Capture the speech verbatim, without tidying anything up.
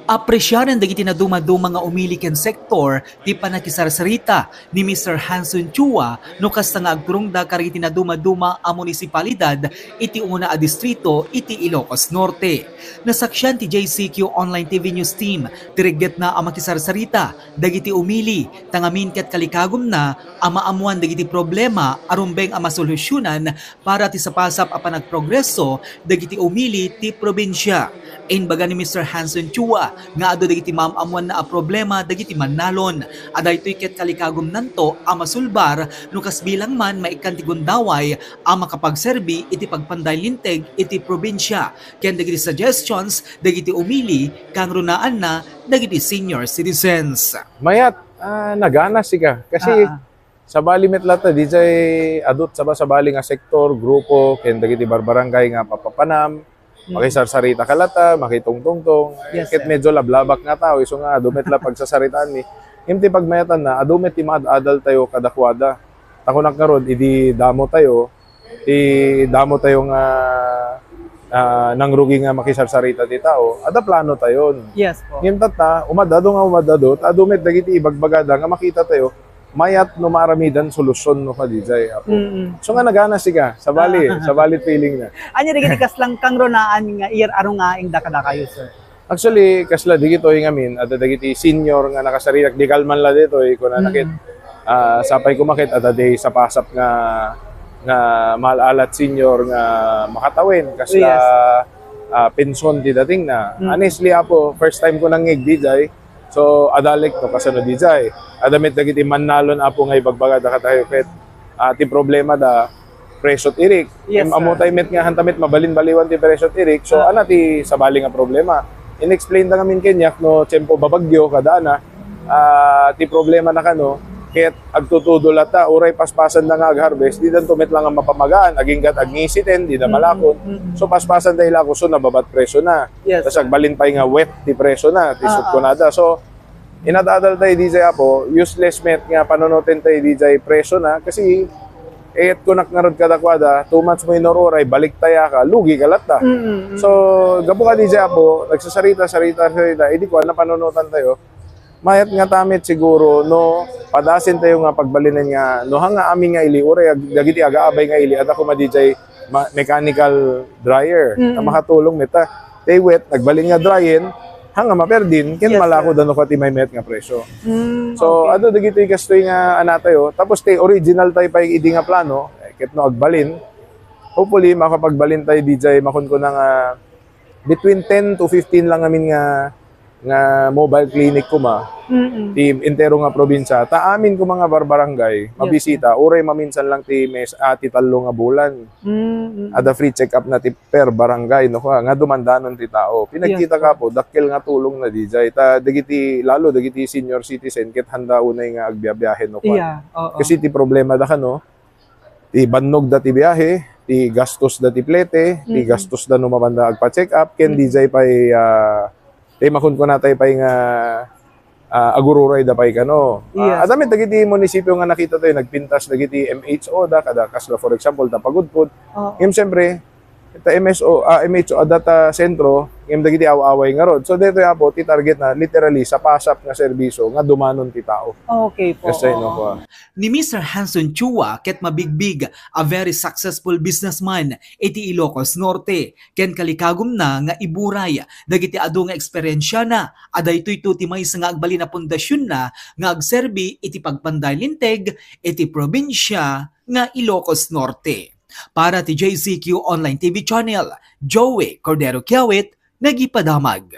Apresiaren dagiti nadumaduma nga umili ken sektor ti pannakisarsarita ni Mister Hanson Chua no kasta nga agturongda kadagiti nadumaduma a munisipalidad iti una a distrito iti Ilocos Norte. Nasaksian ti J C Q Online T V News Team ti reggetna a makisarsarita dagiti umili, tangamin ket kalikagumna a maammuan dagiti problema a rumbeng a masolusyonan para ti sapasap a panagprogreso dagiti umili ti probinsia. Imbaga ni Mister Hanson Chua nga adu dagiti maam-ammoanna a problema dagiti mannalon. A daytoy ket kalikagumnanto a masulbar no kasbilang man maikkan ti gundaway a makapagserbi iti pagpanday linteg iti probinsia ken dagiti suggestions dagiti umili kangrunaanna dagiti senior citizens. Mayat, ah, nagana sika. Kasi Ah, ah. sabali met latta, dijay adut saba-, sabali nga sektor, grupo, ken dagiti barbarangay nga papapanam, Mm. makisarsarita ka latta, makitungtungtong. Eh, Yes, ket sir. medyo lablabak nga tao, isu nga adu met la pagsasaritaan mi. Ngem ti pagmayatanna, adu met ti maad-adal tayo kadakuada. Ta kunak ngarud, idi damo tayo, ti damo tayo nga, ah, nangrugi nga makisarsarita ti tao, adda plano tayon. Yes po. Ngem tatta, umadado nga umadado, ta adu met dagiti ibagbagada nga makita tayo, mayat no maaramidan solusyon no kadijay, Apo. Mm-mm. So nga nagana sika, sabali, Ah. sabali feeling na. Anya dagiti kaslang kangrunaan nga iyar-arungaing da kadakayo, sir? Actually, kasla dagitoy ngamin, adda dagiti senior nga nakasaritak, di kalman la ditoy, kunana Mm. ket, ah, sapay koma ket adda di sapasap nga, nga maal-alat senior nga makatawen, kasla, Yes. ah, pension ti dating na. Mm. Honestly, Apo, first time ko nangngeg dijay, so, adalek no kasano dijay. Adda met dagiti mannalon, Apo, nga ibagbaga da katayo ket, ah, ti problema da, presyo ti irik. Yes, Em, amo sir. tayo met nga, hanta met mabalin-baliwan ti presyo ti irik. So, Ah. ana ti sabali nga problema? In-explain da ngamin kaniak no tiempo babagyo, kada ana, ah, ti problema na kano, ket agtutudo latta, uray paspasan da nga ag-harvest, di danto met lang nga mapamagaan, aginggat agngisiten, di na Mm, malakon. mm, mm. So, paspasan da ilako, so nababat presyo na. Yes, Tas sir. agbalin pay nga wet ti presyo na, ti Ah, ah. sutkonada. So, inadadal tayo dijay, Apo, useless met nga panunoten tayo dijay presyo na, kasi, eh, kunak ngarud kadakuada, two months mo inururay, balik tayo ka, lugi ka latta. Mm, mm, mm. So, gapu ka dijay, Apo, nagsasarita, sarita, sarita, idi kuan, napanunotan tayo. Mayat nga tamit siguro, no, padasin tayo nga pagbalinen nga, no, hanga amin nga ili, uray, ag-, dagiti agaabay nga ili, adda koma dijay ma-, mechanical dryer. Mm. Ta makatulong met ta. Tay wet, nagbalin nga dryen, hanga maperdin, ken Yes, malako sir. dano ka ti may met nga presyo. Mm, So, okay. adu dagitoy gastoy nga ana tayo. Tapos, tay original tayo pay idi nga plano, eh, ket no agbalin, hopefully, makapagbalin tayo dijay, makunkuna nga between ten to fifteen lang amin nga, nga mobile clinic kuma, Mm-mm. ti entero nga probinsya. Ta amin kuma nga barbarangay, Yes, mabisita, sir. uray maminsan lang ti mes-, ah, ti tallo nga bulan. Mm-mm. Ada free check-up na ti per barangay, no, nga dumandanon ti tao. Pinagkita Yes, ka sir. po, dakkel nga tulong na dijay. Ta dagiti, lalo dagiti senior citizen, ket handa unay nga agbiabiahe, no, Iya, oo. Kasi ti problema da kano, ti bannog da ti biahe, ti gastos da ti plete, ti Mm-mm. gastos da no mapanda agpa-check up, ken Mm-mm. dijay pay, ah, ti makunkuna tay pay nga, ah, agururay da pay kano. Ah, Yes. adda met dagiti munisipyo nga nakita tayo, nagpintas dagiti M H O da, kada kasla, for example, ta Pagudpud. Oo. Ngem siyempre, ta M S O, ah, M H O, adda ta sentro, ngem dagiti aw-away ngarud. So, daytoy, Apo, ti target na, literally, sapasap nga serbisyo nga dumanon ti tao. Okay po, Kasi, oo. no, po, ah. Ni Mister Hanson Chua ket mabigbig a very successful businessman iti Ilocos Norte, ken kalikagumna nga iburay dagiti adu nga eksperiensiana a daytoyto ti maysa nga agbalin a pundasionna nga agserbi iti pagpanday linteg iti probinsia nga Ilocos Norte. Para ti J C Q Online T V Channel, Joey Cordero Kiawit, nagipadamag.